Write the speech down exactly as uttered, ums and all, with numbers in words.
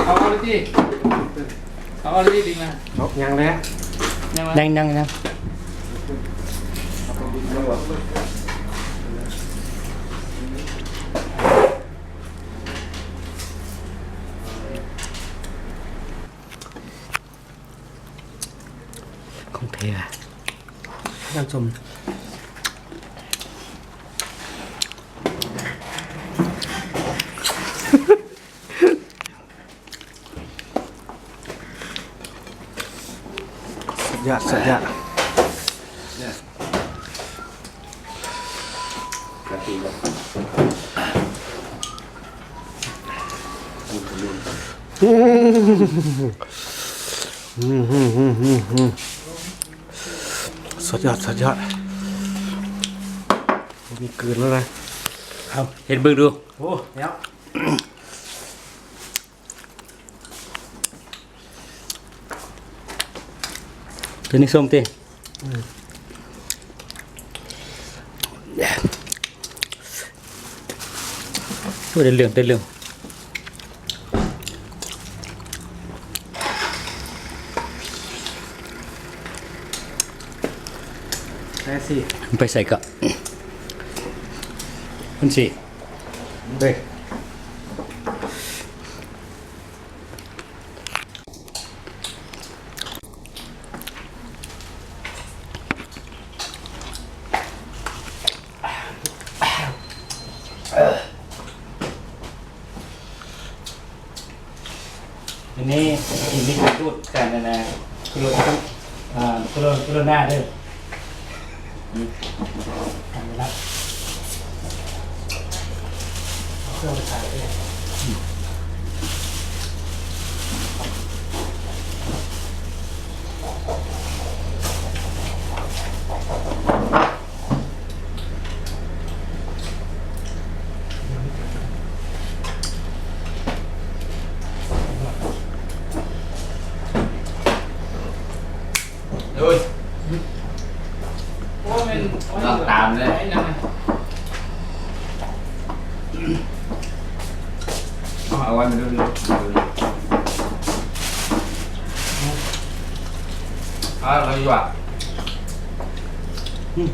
เอาเอาเลยที่เอาเอาเลยที่ดึงมา เอายังแล้ว ยังไง ยังยังยัง ของแท้ ท่านผู้ชม สุดยอด สุดยอด อืมอืมอืมอืมอืม สุดยอด สุดยอด มีกลืนแล้วนะ เอาเห็นเบิ่งดู โอ้ แล้ว ตัวนี้ส้มติ อืม โอ้ย ได้เรื่อง ได้เรื่อง ได้สิ ไปใส่ก็ มันสิ เฮ้ย อันนี้กินไม่กินรูดกันนะนะคือรูดต้องอ่าคือรูดคือรูดหน้าเด้อ อืม ทำไปแล้ว เอาเครื่องไปใส่ด้วย โอ้ย โอ้ยมัน ลองตามเลย ไอ้นั่นน่ะ เอาไว้มาดูดูดู เอาเราดีกว่า อืม